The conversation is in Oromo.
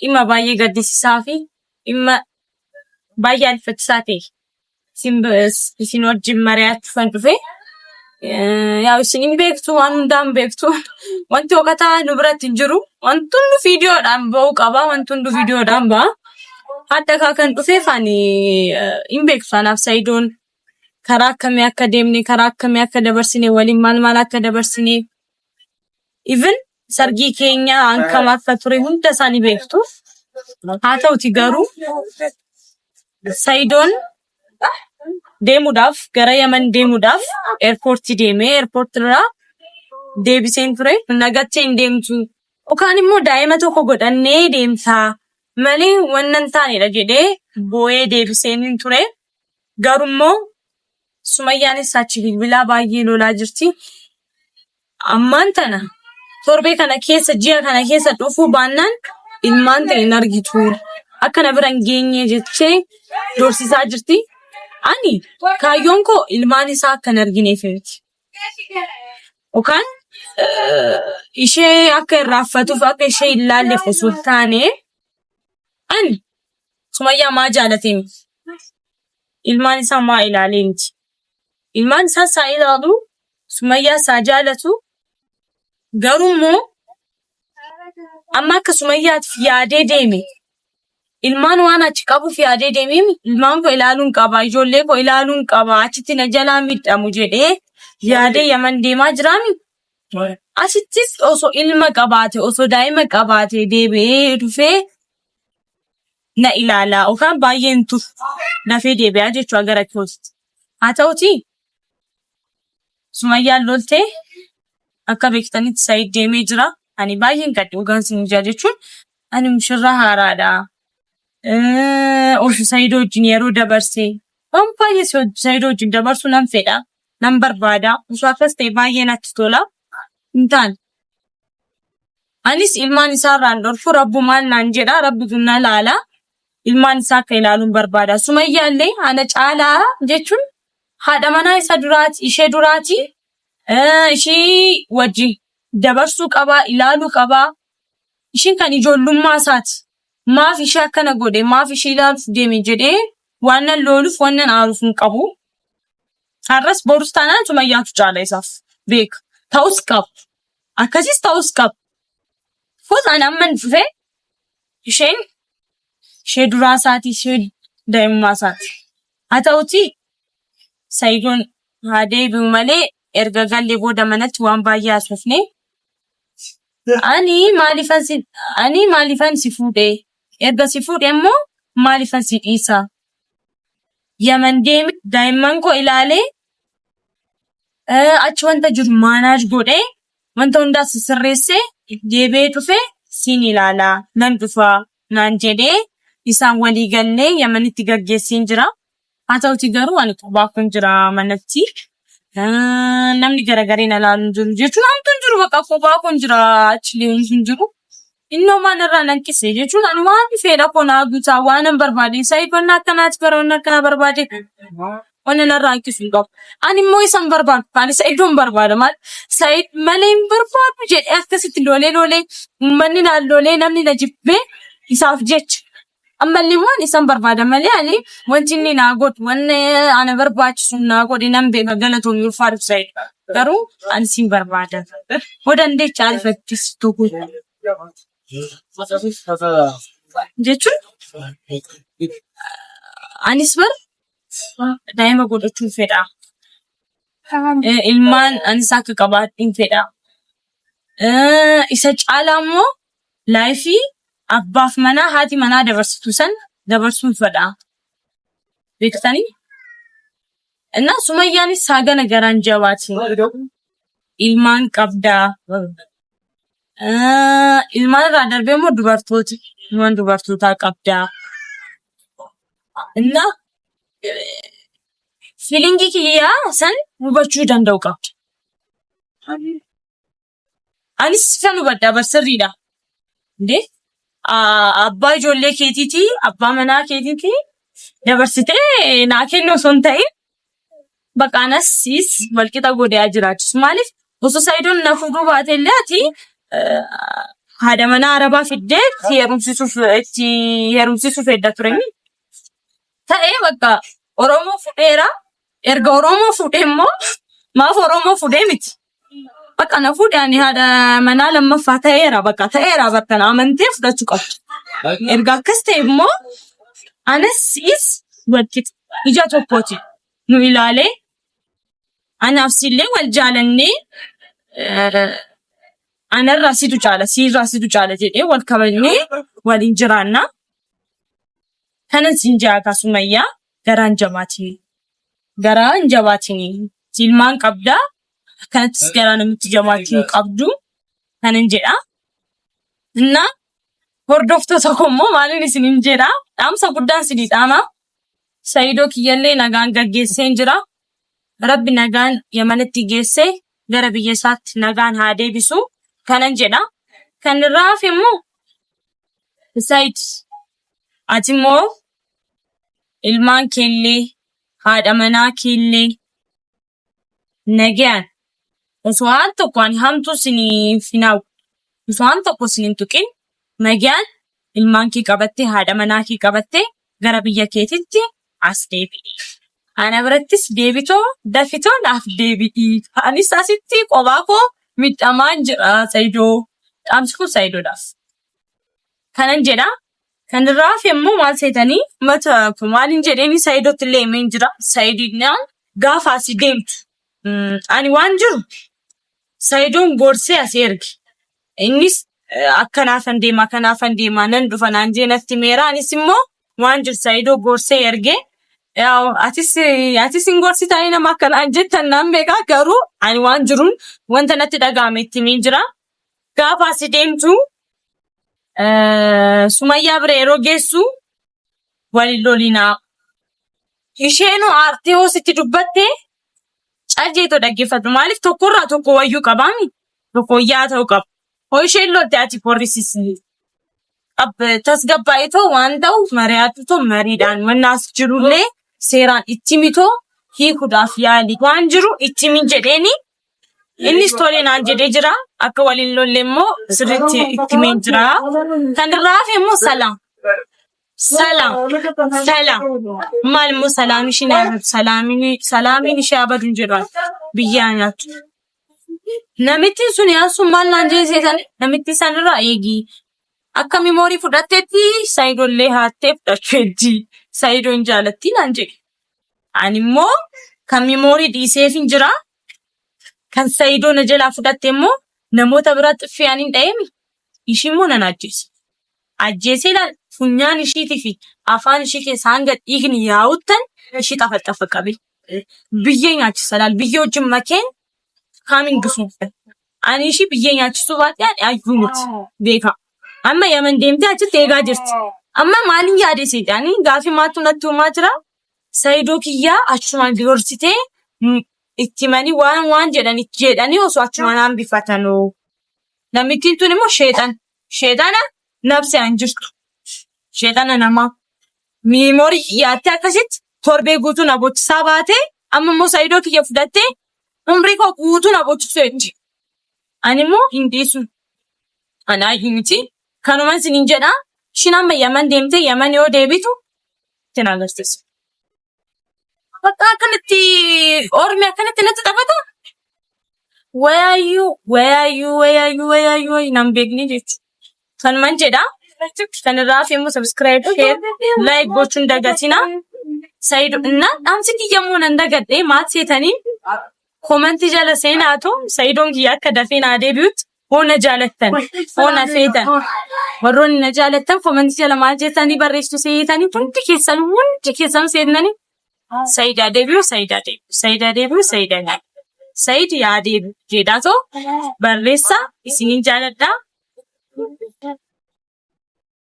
Dhimma baay'ee gaddisiisaa fi dhimma baay'ee ariifachiisaa ta'e isin wajjin mari'achuufan dhufe. Yaa isin hin beektu waan hundaa hin beektu. Wanti dhokataa nu biratti hin jiru. Wanti hundi viidiyoodhaan ba'uu qaba. Wanti hundi viidiyoodhaan ba'a. Hadda kaa kan dhufeef ani hin beektu anaaf Sayidoon karaa akkamii akka deemne karaa akkamii akka dabarsine waliin maal maal akka dabarsine even sargii keenya hankam akka ture hunda isaanii beektu. Haa ta'uti garuu Sayidoon deemuudhaaf gara Yaman deemuudhaaf eerpoortii deemee eerpoortii irraa deebiseen ture. Nagattee hin deemtu. Yookaan immoo daa'ima tokko godhannee deemtaa malee wannan hin taanedha jedhee boo'ee deebiseen hin ture. Garummoo Sumayyaanis achi bilbilaa baay'ee lolaa jirti. Ammaan tana torbee kana keessa ji'a kana keessa dhufuu baannaan ilmaan ta'e hin argitu. Akka na bira hin geenye jettee doorsisaa jirti. Ani kaayyoon koo ilmaan isaa akka hin argineef miti. Yookaan ishee akka irraanfatuuf akka ishee hin laalleef osoo hin taane ani Sumayyaa maa jaalatee miti. Ilmaan isaa maa ilaalee miti. Ilmaan isaa isaa ilaalu Sumayyaa isaa jaalatu garuu immoo amma akka Sumayyaatiif yaadee deeme ilmaan waan achi qabuuf yaadee deemee ilmaan koo ilaaluun qaba ijoollee koo ilaaluun qaba achitti na jalaa miidhamu jedhee yaadee Yaman deemaa jiraami. Asittis osoo ilma qabaate osoo daa'ima qabaate deebi'ee dhufee na ilaala yookaan baay'een turu dafee deebi'aa jechuudha gara kootitti. Haa ta'utii Sumayyaan loltee akka beektanitti Said deemee jira. Ani baay'een gadde dhugaan sin ijaa jechuun ani mushurraa haaraadha. Osoo Said wajjin yeroo dabarse waan baay'ee Said wajjin dabarsuu nan fedha nan barbaada. Osoo akkas ta'e baay'ee natti tola. Hin taane. Anis ilmaan isaa irraa hin dhorku rabbumaan naan jedha rabbitu na laala. Ilmaan isaa akka ilaaluun barbaada. Sumayyaallee ana caalaa jechuun haadha manaa isa duraati ishee duraati ishii wajjin dabarsuu qabaa ilaaluu qabaa. Ishiin kan ijoollummaa isaati. Maaf ishee akkana godhe maaf ishee ilaaluuf deeme jedhee waan nan looluuf waan nan aaruuf hin qabu. Har'as borus taanaan Sumayyaatu caala isaaf beeka. Ta'us qaba. Akkasis ta'us qaba. Foos ani amman dhufe isheen ishee duraa isaati ishee daa'imummaa isaati. Haa ta'utii Sayidoon haa deebi'u malee erga gallee booda manatti waan baay'ee haasofne. Ani maaliifan si ani maaliifan si fuudhe erga si fuudhe immoo maaliifan si dhiisa? Yaman deeme daa'imman koo ilaalee achi wanta jiru maanaaj godhee wanta hundaa sisirreessee deebi'ee dhufe siin ilaala nan dhufa naan jedhee isaan walii gallee Yamanitti gaggeesseen jira. Haa ta'uti garuu ani kophaa kun jira manatti. Namni garagaree na ilaalu hin jiru jechuun hamtuun jiru bakka kophaa kun jira achi deemuun hin jiru. Innoo maal irraa nanqise jechuun ani waan fedha koo naa guutaa waan nan barbaade saayid wanna akkanaati bara wanna akkanaa barbaade wanna narraa hanqisu hin qabu. Ani immoo isa hin barbaadu ani saayidoon barbaada maal saayid malee hin barbaadu jedhee akkasitti lolee lolee uummanni naan lolee namni na jibbee isaaf jecha Ammallee immoo ani isan barbaada malee ani wanti inni naa godhu wanni ana barbaachisu naa godhe nan beeka galatoomi ulfaadhu Said. Garuu ani siin barbaada. Hoo dandeecha ariifachiistu kun jechuun anis bar daa'ima godhachuun fedha. Ilmaan anis akka qabaadhuun fedha. Isa caalaa immoo laayifii abbaaf manaa haati manaa dabarsitu san dabarsuun fedha. Beektanii? Innaa Sumayyaanis saagana garaan jabaati. Ilmaan qabdaa. Ilmaan irraa darbee immoo dubartoota ilmaan dubartootaa qabdaa. Innaa fiilingii kiyyaa san hubachuu danda'u qabda. Anis kan hubadha bar sirriidha. Indee abbaa ijoollee keetiitii abbaa manaa keetiitii dabarsitee naa kennu osoo hin ta'in bakka anas siis walqixa godhee haa jiraachisu. Maaliif osoo Sayidoon na fuudhuu baate illee ati Haadha manaa Arabaa fiddee itti heerumsiisuuf itti heerumsiisuuf edda ture. Ta'ee bakka Oromoo fudheera. Erga Oromoo fuudhee immoo maaf Oromoo fuudhee miti. Bakka na fuudhe ani haadha manaa lammaffaa ta'eera bakka ta'eera bakka na amantee fudhachuu qabdu. Erga akkas ta'e immoo anas si'is walqixa ija tokkooti nu ilaalee anaaf siillee wal jaalannee anarraa situ caala siirraa situ caala jedhee wal kabajnee waliin jiraanna. Kanan siin jaataa Sumayyaa garaan jabaatinii. Garaan jabaatinii. Ilmaan qabdaa akkanattis garaa namatti jabaachuu hin qabdu kanan jedha. Innaa hordoftoota koo immoo maaliin isiniin jedha dhaamsa guddaan isinii dhaama. Sayidoo kiyyallee nagaan gaggeesseen jira. Rabbi nagaan Yamanitti geessee gara biyya isaatti nagaan haa deebisu kanan jedha. Kan irraa hafe immoo Sayid ati immoo ilmaan keellee haadha manaa keellee nagayaan osoo waan tokko ani hamtuu isiniif hin hawwu osoo waan tokko isin hin tuqin nagayaan ilmaan kee qabattee haadha manaa kee qabattee gara biyya keetitti as deebi'i. Ana birattis deebitoo dafitoo naaf deebi'i. Anis asitti qophaa koo midhamaan jira Sayidoo. Dhaamsi kun Sayidoodhaaf. Kanan jedha. Kan irraa hafe immoo maal seetanii mata maaliin jedheeni Sayidootti illee himeen jira. Sayidinaan gaafa asii deemtu ani waan jiru Sayidoon gorsee asii erge. Innis akkanaafan deema akkanaafan deema nan dhufa naan jee natti himeera. Anis immoo waan jiru Sayidoo gorsee erge. Atis atis hin gorsitaanii nama akkanaan jettan naan beekaa garuu ani waan jiruun wanta natti dhaga'ame itti himeen jira. Gaafa asii deemtu Sumayyaa bira yeroo geessu wal hin lolinaa. Isheenuu aartee hoo sitti dubbatte caljeetoo dhaggeeffadhu. Maaliif tokkorraa tokko wayyuu qabaami? Tokko wayyaa ta'uu qaba. Hoo isheen lolte ati korrisisi. Tasgabbaa'itoo waan ta'u mari'atutoo mariidhaan wanna as jirullee seeraan itti mitoo hiikuudhaaf yaali. Waan jiru itti himin jedheeni Innis tole naan jedhee jira. Akka waliin lolle immoo sirriitti itti himee jira. Kan irraa hafe immoo salaam. Salaam. Salaam. Maal immoo salaam ishiin haa badu. Salaamiin salaamiin ishee haa badu hin jedhu ani. Biyyaa nyaattu. Namittiin sun yaasuun maal naan jedhe seetan namittii sanirraa eegi. Akka mimoorii fudhatteetti Saayidollee haattee fudhachuu heddi. Saayidoon jaalatti naan jedhe. Ani immoo kan mimoorii dhiiseefin jira. Kan Sayidoo na jalaa fudhatte immoo namoota biraa xiffii ani hin dha'eemi. Ishii immoo nan ajjeese. Ajjeesee laal funyaan ishiitii fi afaan ishii keessa hanga dhiigni yaa'uttan ishii xafaxafa qabe. Biyyee nyaachisa laal biyyee wajjin makeen kaamiin gisuun. Ani ishii biyyee nyaachisuu baadhee ani ayyuu miti beeka. Amma Yaman deemtee achitti eegaa jirti. Amma maalin yaade seete ani gaafii maaltu natti uumaa jira? Sayidoo kiyyaa achumaan gorsitee itti himanii waan waan jedhan itti jedhanii osoo achumaan hambifatanoo. Namittiin tun immoo sheexana. Sheexana nabsee an jirtu. Sheexana namaa. Miimoorii dhiyaattee akkasitti torbee guutuu na bochisaa baatee amma immoo sayidoo kiyya fudhattee umrii koo guutuu na bochisuu jetti. Ani immoo hin dhiisu. Anaa iyyuu miti. Kanuman isiniin jedha. Ishiin amma Yaman deemtee Yaman yoo deebitu ittiin agarsiisa. Bakka akkanatti ormi akkanatti natti taphata. Wayaayyuu wayaayyuu wayaayyuu wayaayyuu nan beekne jechuudha. Kanuman jedha. Kan irraa hafe immoo subscribe, share, like gochuun dagatina. Sayidu inna dhaamsi kiyya immoo nan dagadhe maal seetanii komantii jala seenaatu Sayidoon kiyya akka dafee naa deebi'utti hoo na jaalattan hoo na feetan warroonni na jaalattan komantii jala maal jettanii barreessitu seetanii hundi keessan hundi keessan seetanii Sayidaa deebi'u Sayidaa deebi'u Sayidaa deebi'u Sayidaa deebi'u Sayid yaa deebi'u jedhaatoo barreessaa isiniin jaaladhaa.